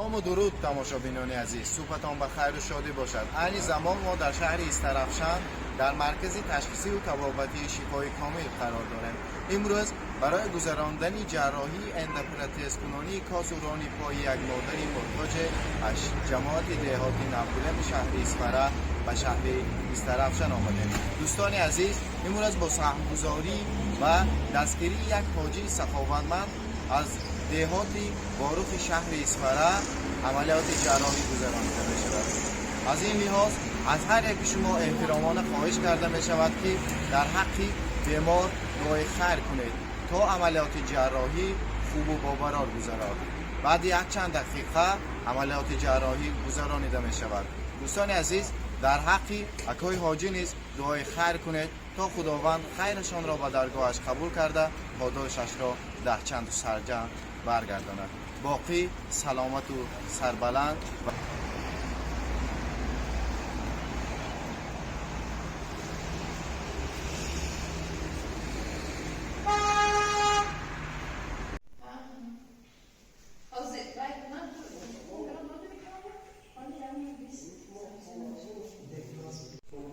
Салому дуруд, тамошобинони азиз, субҳатон ба хайру шодӣ бошад. Айни замон мо дар шаҳри Истаравшан дар маркази ташхисию табобатии «Шифои комил» қарор дорем. Имрӯз барои гузарондани ҷарроҳии эндопротезкунонии косу рони пои як модари муҳтоҷе аз ҷамоати деҳоти Навгулеми шаҳри Исфара ба шаҳри Истаравшан омадем. Дӯстони азиз, имрӯз бо саҳмгузорӣ ва дастгирии як ҳоҷии саховатманд аз деҳоти Борухи шаҳри Исфара амалиёти ҷарроҳӣ гузаронида мешавад. Аз ин лиҳоз аз ҳар яки шумо эҳтиромона хоҳиш карда мешавад, ки дар ҳаққи бемор дуои хайр кунед, то амалиёти ҷарроҳӣ хубу бобарор гузарад. Баъди якчанд дақиқа амалиёти ҷарроҳӣ гузаронида мешавад. Дӯстони азиз, дар ҳаққи акои ҳоҷӣ низ дуои хайр кунед, то Худованд хайрашонро ба даргоҳаш қабул карда, подошашро даҳчанду сарҷамъ баргардонад. Боқӣ саломату сарбаланд.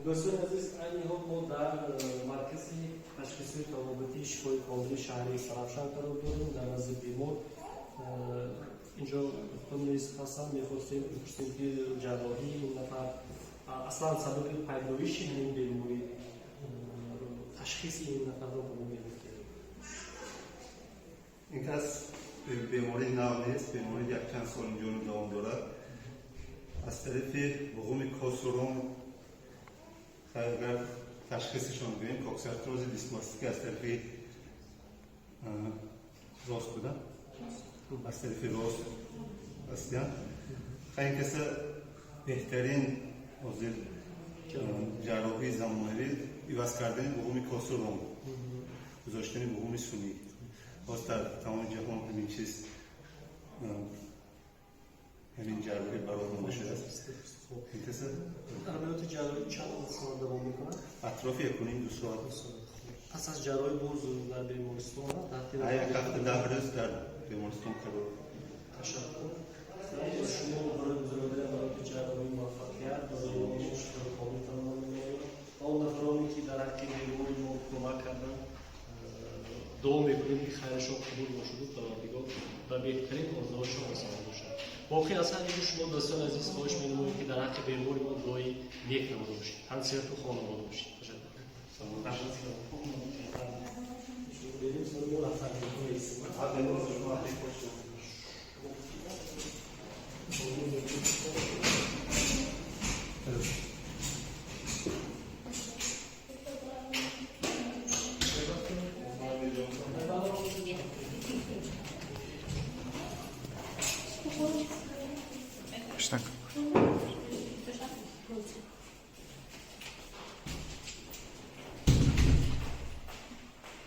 Дӯстони азиз, айни ҳол мо дар маркази ташхисии табобатии «Шифои комили» шаҳри Истаравшан қарор дорем. Дар назди бемор инҷо духтур низ ҳастанд. Мехостем бипурсем, ки ҷарроҳии ин нафар, аслан сабаби пайдоиши ҳамин беморӣ, ташхиси ин нафарро ба мо мегуфтед. Ин кас бемории нав нест, беморӣ якчанд сол инҷону давом дорад. Аз тарафи буғуми косу рон, агар ташхисашон гӯем, коксартрози диспластика аз тарафи рост буда, аз тарафи рост астиян. Ин каса беҳтарин ҳозир ҷарроҳии замонавӣ иваз кардани буғуми косу рон, гузоштани буғуми сунъӣ. Боз дар тамоми ҷаҳон ҳамин чиз, ҳамин ҷарроҳӣ ба роҳ монда шудааст. Ин каса Амалиёти ҷарроҳӣ чанд соат давом мекунад? Атрофи 1,5-2 соат. Пас аз ҷарроҳӣ боз дар бемористон таҳти Як ҳафта, 10 рӯз дар бемористон қарор. Ташаккур. Шумо барои гузаронидани амалиёти ҷарроҳӣ муваффақият, барои онҳо шифои комил таманно менамоям ва он нафароне, ки дар ҳаққи бемори мо кӯмак карданд, дуо мекунем, ки хайрашон қабул бошаду Парвардигор ба беҳтарин орзуҳошон расонда бошад. Боқӣ аз ҳар яки шумо, дӯстони азиз, хоҳиш менамоем, ки дар ҳаққи бемори мо дуои нек намуда бошед. Тансиҳату хонавода бошед. Ташаккур. Берем, мо рафтан. Штак.